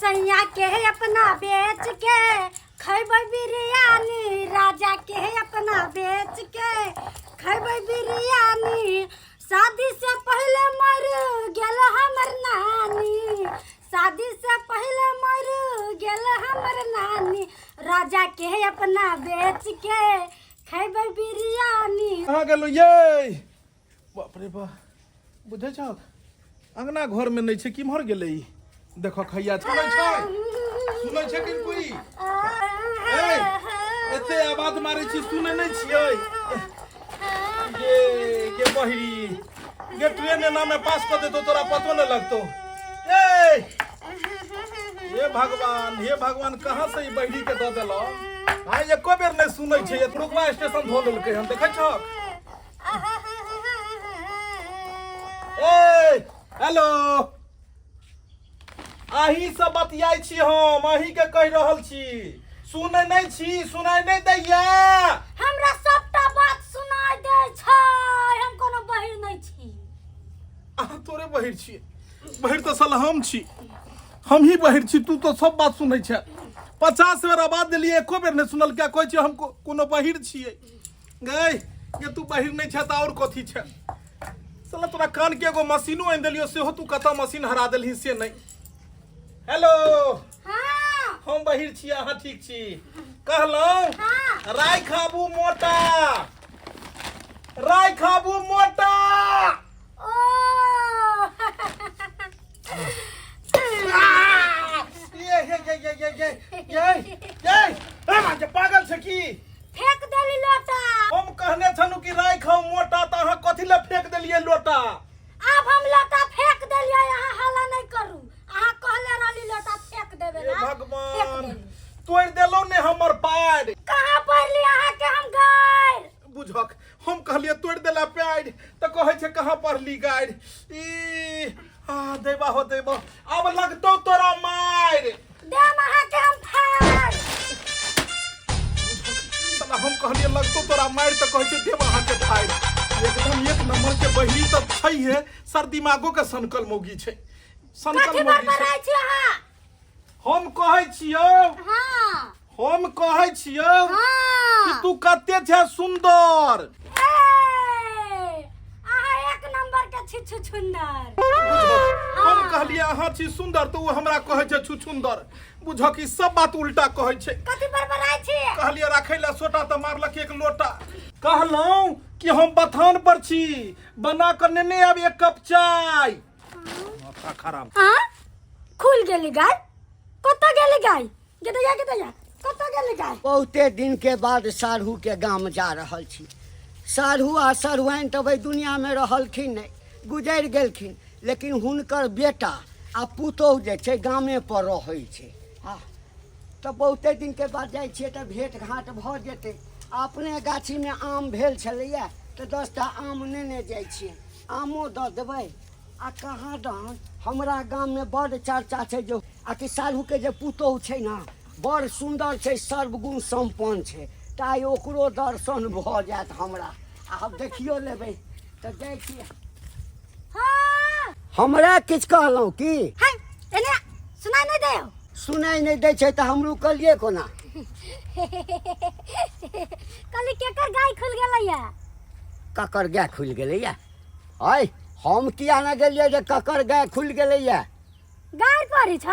सैया के अपना बेच के खैबै बिरयानी, राजा के अपना बेच के खैबै बिरयानी। शादी से पहले मर गेल हमर नानी, शादी से पहले मर गेल हमर नानी, राजा के अपना बेच के खैबै बिरयानी। कहाँ गेलहुँ ये? बाप रे बा, बुझै छहक अंगना घर में नहि छै, किम्हर गेलै ई? देखो खैया सुनै छै, सुनै छै कि कोई? ए, एते आवाज मारै छी, सुनै नहि छियै? ये ये बहिरी ये ट्रेन एना में पास कऽ देतो, तोरा पतो नहि लगतो। ए हे भगवान, हे भगवान, कहाँ से ई बहिरी के दऽ देलौ? आइ एको बेर नहि सुनै छै। रुकवा स्टेशन धो लेलकै हन, देखै छहक? ए हेलो, अहीं से बतियाइ छी हम, अहीं के कहि रहल छी, सुनै नहि छी? सुनाइ नहि दैया? हमरा सबटा बात सुनाइ दै छै, हम कोनो बहिर नहि छी। अहाँ तोरे बहिर छी? बहिर तऽ साला हम छी, हम ही बहिर छी। तू तऽ सब बात सुनै छै। 50 बेर आवाज देलियै, एको बेर नहि सुनल। क्या कहै छी हम कोनो बहिर छियै? गै ये, तू बहिर नहि छै तऽ आओर कथी छै? साला तोरा कान के एगो मशीनो आनि देलियो, सेहो तू कतऽ मशीन हरा देलही से नहि। हेलो। हाँ। हम बहिर छी, अहाँ ठीक छी? कहलहुँ हाँ। राय खाबू मोटा, राय खाबू मोटा। ओ ये ये ये ये ये ये ये ये ए मां, पागल छै की? फेंक देली लोटा। हम कहने छलहुँ कि राय खाउ मोटा, तऽ अहाँ कथी लए फेंक देलियै लोटा? आब हम लोटा फेंक देलियै, अहाँ हल्ला नहि करू। अहाँ कहले रहली लोटा फेंक देबे हे ला, फेंक भगवान, देली। तोड़ि देलहुँ ने हमर पारि। कहाँ पढ़ली अहाँ के हम गारि? बुझक, हम कहलियै तोड़ि देला पारि, तऽ कहै छै कहाँ पढ़ली गारि। ई आ दैबा हो दैबा, आब लगतौ तोरा मारि। देम अहाँ के हम फाड़। साला, हम कहलियै लगतौ तोरा मारि, तऽ कहै छै देब अहाँके फाड़ि। एकदम एक नंबर के बहिरी तऽ छैहे सर, दिमागो के सनकल मौगी छै, सनकल कथी मौगी छै। बड़बड़ाइ छी अहाँ? हम कहै छियौ। हाँ। हम कहै छियौ हाँ। कि तू कते छै सुंदर। ए, अहाँ एक नंबर के छी छुछुंदर। हम कहलियै अहाँ छी सुंदर, तऽ ओ हमरा कहै छै छुछुंदर। बुझऽ कि सब बात उल्टा कहै छै। कथी बड़बड़ाइ छी? कहलियै राखै लए सोटा, तऽ मारलक एक लोटा। कहलहुँ कि हम बथान पर छी, बना कऽ नेने आब एक कप चाय। माथा खराब। हाँ, खुल गेली गाय? कतऽ गेली गाय? गेदैया गेदैया, कतऽ गेली गाय? बहुते दिन के बाद साढ़ू के गाम जा रहल छी। साढ़ू आ साढ़ुआइन तऽ एहि दुनियामे रहलखिन नहि, गुजरि गेलखिन, लेकिन हुनकर बेटा आ पुतोहु जे छै गामे पर रहै छै। हँ, तऽ बहुते दिनके बाद जाइ छियै तऽ भेँट घाँट भऽ जेतै। आ अपने गाछीमे आम भेल छलैए, तऽ 10टा आम नेने जाइ छियै, आमो दऽ देबै। आ कहाँ दन हमरा गाममे बड्ड चर्चा छै जे आ कि साढ़ूके जे पुतोहु छै ने, बड़ सुन्दर छै, सर्वगुण सम्पन्न छै। तऽ आइ ओकरो दर्शन भऽ जायत हमरा, आ हम देखियो लेबै। तऽ जाइ छियै। हाँ। हमरा किछु कहलहुँ की? है, एने सुनाइ नहि दैयो? सुनाइ नहि दै छै तऽ हम रुकलियै कोना? कहली केकर गाय खुलि गेलैया? ककर गाय खुलि गेलैया? अय, हम किया ने गेलियै जे ककर गाय खुलि गेलैया? गाय पड़ै छ।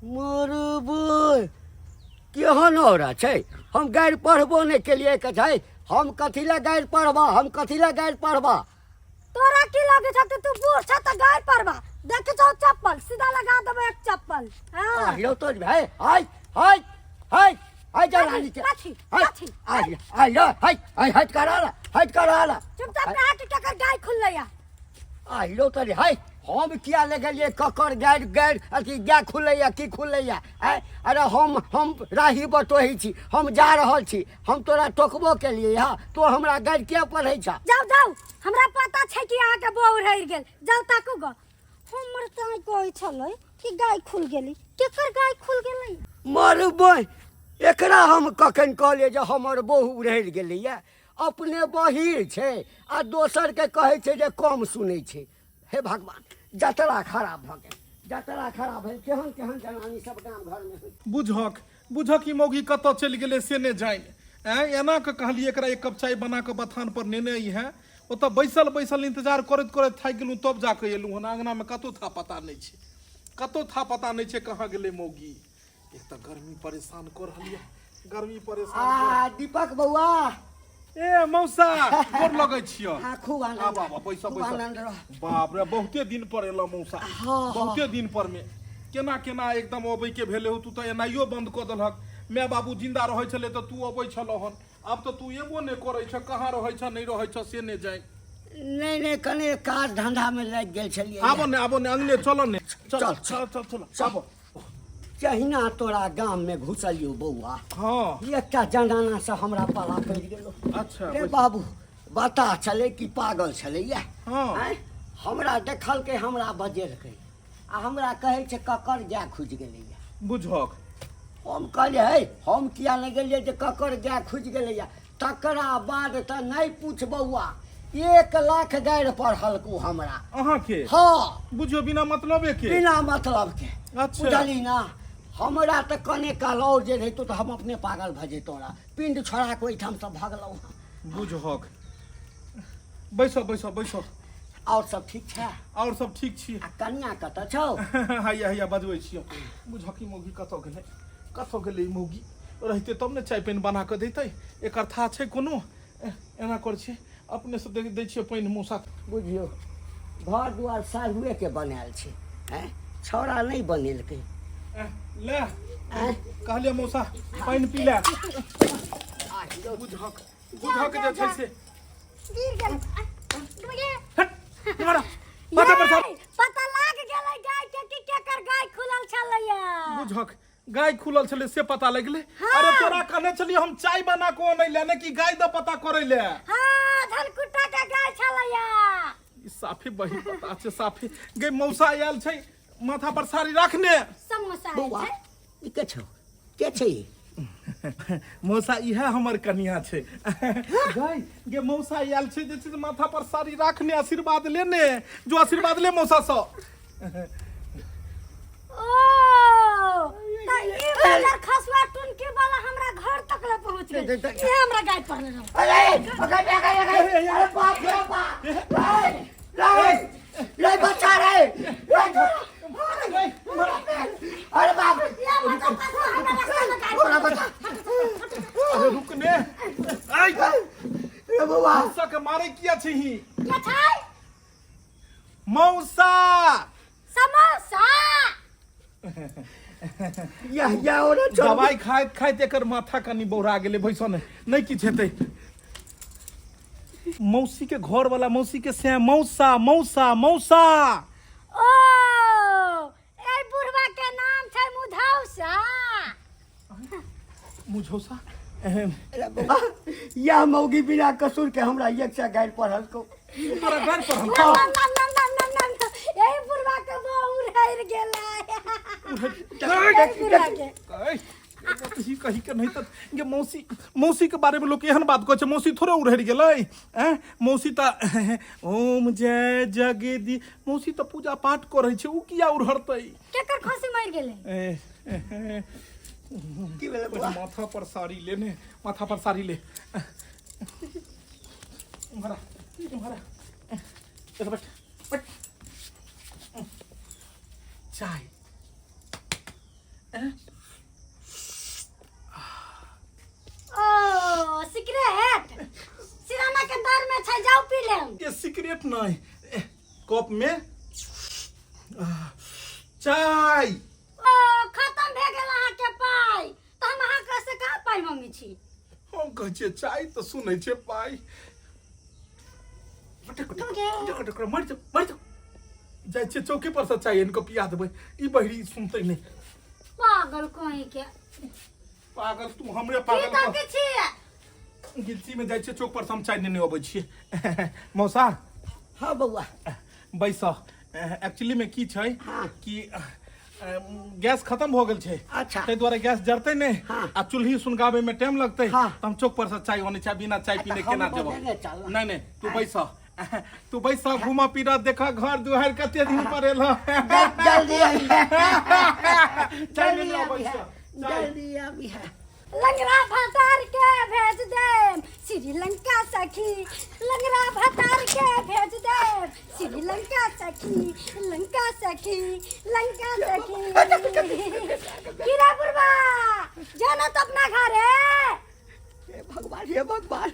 मरबै, केहन औरत छै! हम गारि पढ़बो नहि केलियै। कहै छै हम कथी लए गारि पढ़बा, हम कथी लए गारि पढ़बा? तोरा की लगे छ कि तू बूढ़ छ त गाय पड़बा? देख छौ चप्पल सीधा लगा देबै एक चप्पल। हाँ। आहिरो तो भाई, हाय हाय हाय हाय, जा रानी के। कथी? हाय। कथी? आहिरो आहिरो, हाय हाय, हट कर आला, हट कर आला। चुपचाप कहा कि केकर गाय खुललै? आहिरो तो हाय, हम किया ले गेलियै ककर गाय? गाय अथी गाय खुलैया की खुलैया? आँय, अरे हम राही बटोही छी, हम जा रहल छी। हम तोरा टोकबो केलियै हँ, तो हमरा गारि किया पढ़ै छह? जाउ जाउ, हमरा पता छै कि अहाँके बहू रहि गेल। जाउ ताकू ग। हमर ताई कहै छलै कि गाय खुल गेली, केकर गाय खुल गेलै? मरबै, एकरा हम कखन कहलियै जे हमर बहु रहि गेलैया? अपने बहिर छै आ दोसरके कहै छै जे कम सुनै छै। हे भगवान, जतरा खराब भऽ गेल। जतरा खराब भेल। केहन केहन जनानी सब गाम घरमे होइ। बुझक बुझक, ई मौगी कतऽ चलि गेलै से नहि जानि। आँय, एना कऽ कहलियै एकरा एक कप चाय बना कऽ बथान पर नेने अइहेँ, ओतऽ बैसल बैसल इंतजार करैत करैत थाकि गेलहुँ, तब जा कऽ एलहुँ हन। अङ्गनामे कतहु था पता नहि छै, कतहु था पता नहि छै कहाँ गेलै मौगी। एक तऽ गर्मी परेशान कऽ रहल यऽ, गर्मी परेशान कऽ आ दीपक बौआ। ए मौसा, गोर लगै छियौ। हाँ, खूब आनंद। आब आब, पैसा खूब पैसा। आनंद रह। बाप रे, बहुते दिन पर एलहुँ मौसा। हाँ। बहुते दिन पर में केना केना एकदम अबै के भेलै हो। तू तऽ एनाइयो बंद कऽ देलहक। माय बाबू जिंदा रहै छलै तऽ तू अबै छलह हन, आब तऽ तू एबो नहि करै छ। कहाँ रहै छ, नहि रहै छ से नहि जानि। नहि नहि, कने काज धंधामे लागि गेल छलियै। आबो ने, आबो ने, अंगने चलो ने, चल। चल, चल चल चल, आबो। जहिना तोरा गाममे घुसलियौ बौआ, एकटा जनाना से हमरा पाला पड़ि गेलो। रे बाबू, बता छलै कि पागल छलै या? आँय? हमरा देखलकै, हमरा बजेलकै आ हमरा कहै छै ककर गाय खुजि गेलैया। बुझक। हम कहलियै, हे, हम किया नहि गेलियै जे ककर गाय खुजि गेलैया। तकरा बाद तऽ नहि पूछ बौआ, 1 लाख गारि पढ़लकौ हमरा। अहाँके? हँ। बुझियौ, बिना मतलबे के। बिना मतलब के। बुझली ना, हमरा तऽ कने काल और जे रहितो तऽ हम अपने पागल भऽ जैतहुँ। रा पिंड छोड़ा कऽ ओहिठामसँ भगलहुँ हँ। बुझहक। बैसो बैसो बैसो। और सब ठीक छै? और सब ठीक छी। आ कनिया कतऽ छौ? हैया हैया, बजबै छियौ। बुझहक, ई मौगी कतऽ गेलै, कतऽ गेलै ई मौगी? रहितै तब ने चाय पानि बना कऽ दैतै। एकर था छै कोनो? एना करै छियै, अपनेसँ दै दै छियै पानि मौसा। बुझियौ, घर दुआर साढ़ुएके बनायल छै। आँय, छौड़ा नहि बनेलकै। ले। आँय? कहलियै मौसा, पानि पी ले। बुझहक बुझहक, जे छै से गिर गेल। हट, इम्हर आ। माथा पर ये, पता लाग गेलै गाय के कि केकर गाय खुलल छलैया। बुझक, गाय खुलल छलै से पता लगलै? हाँ। अरे, तोरा कहने छलियै हम चाय बना कऽ अनै ले, ने कि गाय द पता करै ले। हाँ, धनकुट्टा के गाय छलैया। ई साफे बही पता छै साफे। गे मौसा आयल छै, माथा पर साड़ी राखने। समोसा आयल बौआ छै। ई के छौ, के छै ई? मौसा, इएह हमर कनिया छै। गाय गे, मौसा आयल छै जे छै से माथा पर साड़ी राखने आशीर्वाद लेने जो, आशीर्वाद ले मौसा सँ। ओ त ई बाजार खसुआ टुनकी वाला हमरा घर तक ले पहुंच गेल। ई हमरा गाय पड़ल रहे। अरे पकड़ पकड़ पकड़, अरे बाप रे बाप, रे रे रे, बच्चा रे रे, अरे बाप रे। ये बाजार खसुआ हमरा रास्ता में गाय। ओरा बच्चा। अरे रुक ने। आइ। रे बौआ। मौसा के मारे किया छही? के छै? मौसा। समोसा। या या, ओरा चल। दवाई खाइत खाइत एकर माथा कनि बौरा गेलै। बैसो ने, नहि किछु हेतै। मौसी के घर वाला, मौसी के से मौसा मौसा मौसा। ओ, ए बुढ़वा के नाम छै मुधौसा। मुझौसा एहन। अरे बौआ, या मौगी बिना कसूर के हमरा एक से गारि पढ़ल को। तोरा गारि पर हम ना ना ना ना ना ना ना ना, ए बुढ़वा के बहू रहि गेलै, ए बुढ़वा के। ऐ, ही कही के नहीं तऽ गे मौसी, मौसी के बारे में लोग एहन बात कहै छै? मौसी थोड़े उड़हरि गेलै। ऐं, मौसी तऽ ओम जय जगदी, मौसी तऽ पूजा पाठ करै छै, उ किया उड़हरतै? केकर खसी मरि गेलै? ए, ए, की भेलै बौआ? माथा पर साड़ी ले ने, माथा पर साड़ी ले। इम्हर आ, इम्हर आ। एतऽ बैठ बैठ। चाय। ओ सिगरेट सिराना के दर में छै, जाउ पी लेम। ये सिगरेट नहीं, कप में चाय। ओ, खत्म भए गेल अहाँके पाइ, तऽ हम अहाँके से कहाँ पाइ मंगै छी? हम कहै छियै चाय तऽ सुनै छियै पाइ। मरि जाउ मरि जाउ, जाइ छियै चौकी पर से चाय आनि कऽ पिया देबै। ई बहिरी सुनतै नहि। पागल कहीं के। पागल तू हमरे की पागल तऽ की छियै? गिलची में जाइ छियै चौक पर से हम चाय नेने अबै छियै। मौसा। हाँ बौआ। बैस। एक्चुअली में की छै कि गैस खत्म भऽ गेल छै। ताहि दुआरे गैस जरतै नहि आ चूल्ही सुनगाबै में टाइम लगतै। तऽ हम चौक पर से चाय अनै छी। बिना चाय पीने तऽ केना हम जेबै? बनेने चल। नहि नहि, तू बैस। तू बैसा घूम फिर देख घर दुआर कते दिन पर एलो। जल्दी आबी, चाय जल्दी लेने आबी, बैसा चाय। जल्दी आबी। लंगड़ा भतार के भेज दे श्रीलंका सखी, लंगड़ा भतार के भेज दे श्रीलंका सखी, लंका सखी, लंका सखी। कीरा बुढ़वा जाना तो अपना घर है। हे भगवान, हे भगवान,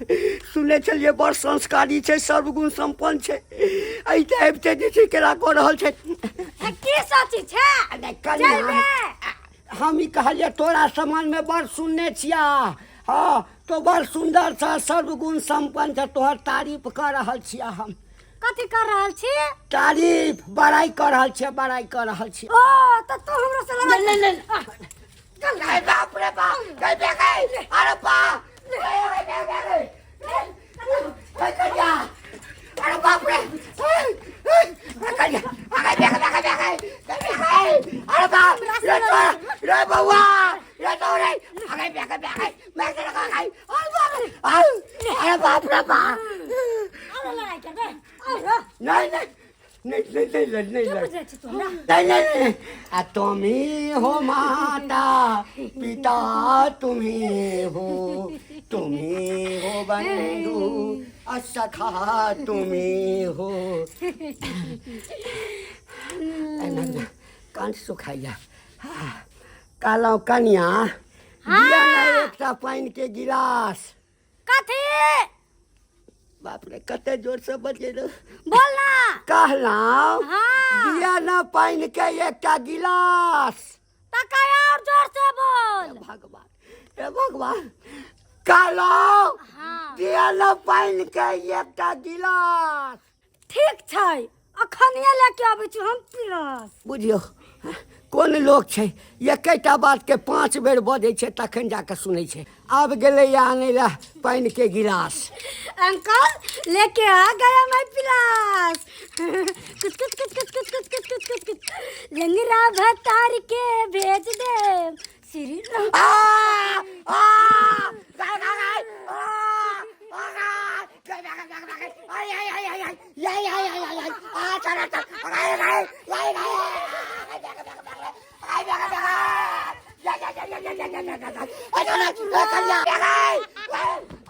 सुनै छलियै बड़ संस्कारी छै, सर्वगुण सम्पन्न छै, एहि तऽ आबिते जे छै केना कऽ रहल छै। की सोची छै? नहि, कनिया, चल बे। हम ई कहलियै तोरा समानमे बड़ सुनने छिया, हँ तो बड़ सुन्दर छ, सर्वगुण सम्पन्न छ, तोहर तारीफ कऽ रहल छिया हम। कथी कर रहल छी? तारीफ, बड़ाई कऽ रहल छियै, बड़ाई कऽ रहल छियै। ओ तऽ तू हमरो से लड़ाई। नहीं नहीं नहीं, गए बाप रे बाप, गए बे गए, अरे बा गए गए गए गए गए करिया, अरे बाप रे करिया, गए बे गए गए गए गए गए, अरे बाप रे तोरा रे बउआ रे तो रे, गए बे गए बे गए मैं तेरा गए, अरे बाप रे, अरे बाप रे बाप। आरो लड़ाई करबे? आरो? नहीं नहीं नहीं नहीं नहीं नहीं की नहीं बुझै छी तू हमरा? नहीं नहीं नहीं, आ तुम ही हो माता पिता, तुम ही हो, तुम ही हो बंधु आ सखा, तुम ही हो। एना कंठ सुखाइया। कहलहुँ कनिया, दिया ने एकटा पानिके गिलास। कथी? बाप रे, कते जोर से बजेलहुँ। बोल ना। कहलहुँ हाँ। दिया ने पानिके एकटा गिलास। तका और जोर से बोल। भगवान, हे भगवान, कहलहुँ हाँ। दिया ने पानिके एकटा गिलास। ठीक छै, अखनिये लेके आबै छी हम पिलास। बुझियौ कोन लोक छै, एकेटा बातके 5 बेर बजै छै तखन जाकऽ सुनै छै। आब गेलैया आनै लए पानिके गिलास। अंकल लेके आ गया मैं पिलास। कुछ कुछ कुछ कुछ कुछ कुछ कुछ कुछ कुछ कुछ, लंगड़ा भतार के भेज दे श्रीलंका। आ आ गाय गाय गाय आ आ गाय गाय गाय गाय गाय आय आय आय आय आय आय आय आय आय आय आ चल चल गाय गाय गाय गाय गाय गाय गाय या या या या या या या या या अरे अरे कन्या गाय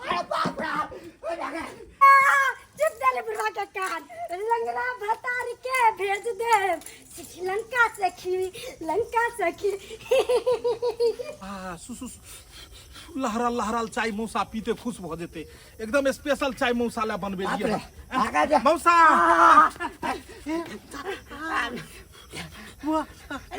अरे बाप रे गाय। चुप दे बुढ़वा के कान। लंगड़ा भतार के भेज दे श्रीलंका सखी, लंका सखी। आ सु सु लहरल लहरल चाय मौसा पीते खुश भऽ जेतै। एकदम स्पेशल चाय मौसा लए बनबे बाप रे, लियै। आगा जा। मौसा, वाह,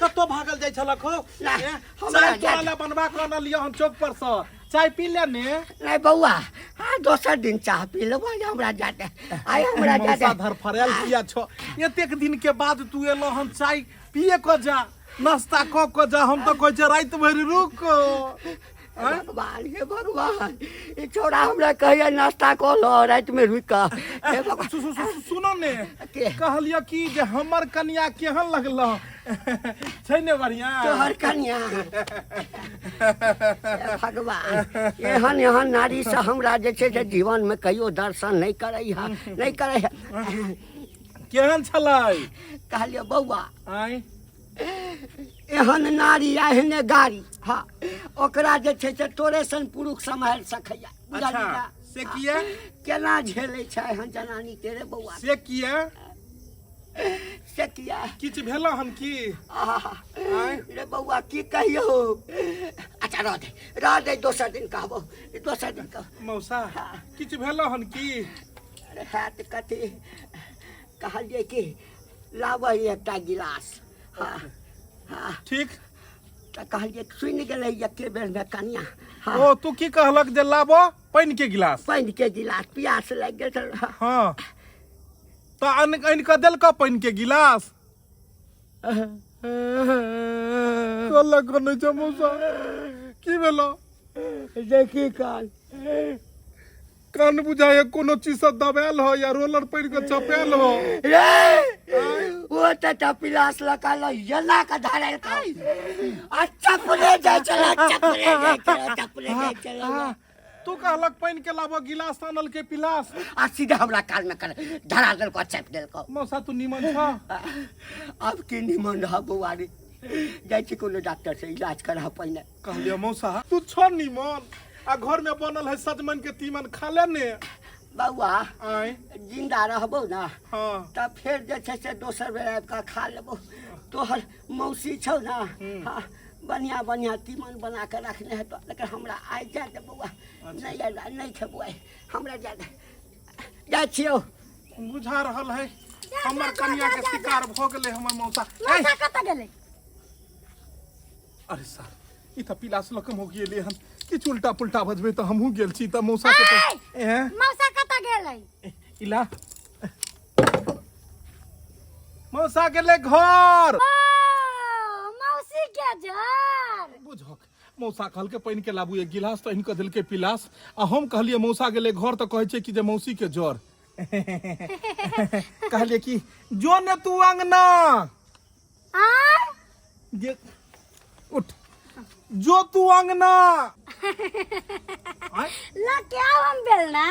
कतौ भागल जाइ छलक हो? ना, ए, हमरा चाय तोरा लए बनबा कऽ अनलियौ हम चौक पर सँ, चाय पी ले ने। नहीं बउआ, हाँ दोसर दिन चाह पी लेबो, हमरा जाते आइ हमरा मौसा जाते। धरफड़ायल किया छौ? एतेक दिन के बाद तू एलो हन, चाय पिए कऽ जा, नाश्ता कऽ कऽ जा। हम तऽ कहै छियै राति भरि रुक। भगवान, हे भगवान, ई छौड़ा हमरा कहैया नाश्ता कऽ लो, रातिमे रुकि कऽ, हे भगवान। सु, सु, सु, सुनो ने। के? कहलियो कि जे हमर कनिया केहन लगलो छै ने? बढ़िया तोहर कनिया? हे भगवान, एहन एहन नारी से हमरा जे छै से जीवनमे कहियो दर्शन नहि करै है, नहि करै है। केहन छलै? कहलियै बौआ, आँय, एहन नारी आ एहने गाड़ी, हाँ ओकरा जे छै से तोरे सन पुरुष सम्हारि सकैया, बुझलियै? अच्छा, से किया? केना झेलै छै एहन जनानी के रे बौआ? से किया? से किया? किछु भेल हन की? आहा, आँय? रे बौआ, की कहियौ, अच्छा रह दे, रह दे, दोसर दिन कहबो, दोसर दिन कहबो। मौसा, किछु भेल हन की? अरे हैत कथी, कहलियै कि लाबै एकटा गिलास। हाँ हाँ। ठीक। तऽ कहलियै, सुनि गेलै एके बेरमे कनिया। हाँ। ओ तू की कहलक जे लाबो पानि के गिलास? पानि के गिलास, पियास लागि गेल छल। हाँ, तऽ आनि आनि कऽ देलकऽ पानि के गिलास? कहलक नहि छै मौसा, की भेलो? देखी कान। कान बुझाय कोनो चीज से दबायल हो या रोलर पड़ि कऽ चपायल हो। रे, ओ तऽ टा पिलास लगा लो यला का धारल का आ चपले जाइ छल, चपले जाइ छल, चपले जाइ छल। तू कहलक पानि के लाबऽ गिलास तऽ आनलकै पिलास। आ सीधे हमरा कान में कर धरा देलको आ चापि देलको। मौसा तू निमन छ? आब की निमन रह बौआ रे, जाइ छी कोनो डॉक्टर से इलाज करा पहिने। कहलियै मौसा तू छ निमन आ घर में बनल है सजमन के तीमन खा ले ने। बौआ आय जिंदा रहबो ना। हाँ। तब फेर जे छै से दोसर बेर आबि कऽ खा लेबो। तोहर मौसी छौ ना, हाँ, बढ़िया बढ़िया तीमन बना कऽ रखने हेतौ, लेकिन हमरा आइ जाय दे बौआ। नहीं आयल नहीं खेबो आइ, हमरा जाय दे। जाइ छियौ। बुझा रहल है जा, हमर जा, कनिया जा, के जा, शिकार भऽ गेलै हमर मौसा। मौसा कतऽ गेलै? अरे सर ई तऽ पिलास लऽ कऽ मौगी एलै हन, किछु उल्टा पुल्टा बजबै तऽ हमहूँ गेल छी तऽ मौसा के तऽ एँ मौसा कतऽ गेलै? इला मौसा गेलै घर। ओ मौसी के जर। बुझक मौसा कहलकै पानि के लाबू एक गिलास तऽ हिनकर देलकै पिलास, आ हम कहलियै मौसा गेलै घर तऽ कहै छै कि जे मौसी के जर। कहलियै कि जो ने तू अंगना। आय जे उठ जो तू अंगना। आय ला के आउ हम बेलना।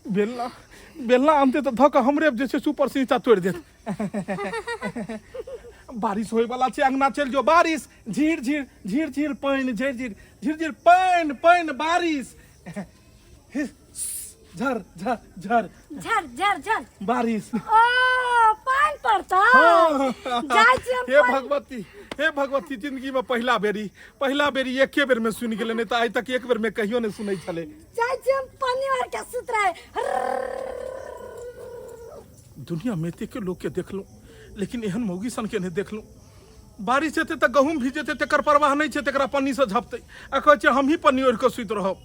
बेलना बेलना आनते तऽ धऽ कऽ हमरे जे छै सुपर से नीचा तोड़ि देत। बारिश होय वाला छै, अंगना चलि जो। बारिश झीर झीर झीर झीर पानि, झीर झीर झीर झीर पानि पानि बारिश, झर झर झर झर झर झर बारिश। ओ पानि पड़तौ? हाँ। जाइ छी हम। हे पानि- भगवती, हे भगवती, जिंदगी में पहिला बेरी, पहिला बेरी एके बेर में सुनि गेलै, नहीं तऽ आइ तक एक बेर में कहियो नहीं सुनै छलै। जाइ छी हम पानि भर के सुत रहे। दुनिया में एतेक लोग के देखलहुँ लेकिन एहन मौगी सन के नहीं देखलहुँ। बारिश हेतै तऽ गहूँम भीजेतै तकर परवाह नहि छै, तकरा पन्नी से झपतै आ कहै छै हमही पन्नी ओढ़ि कऽ सुति रहब।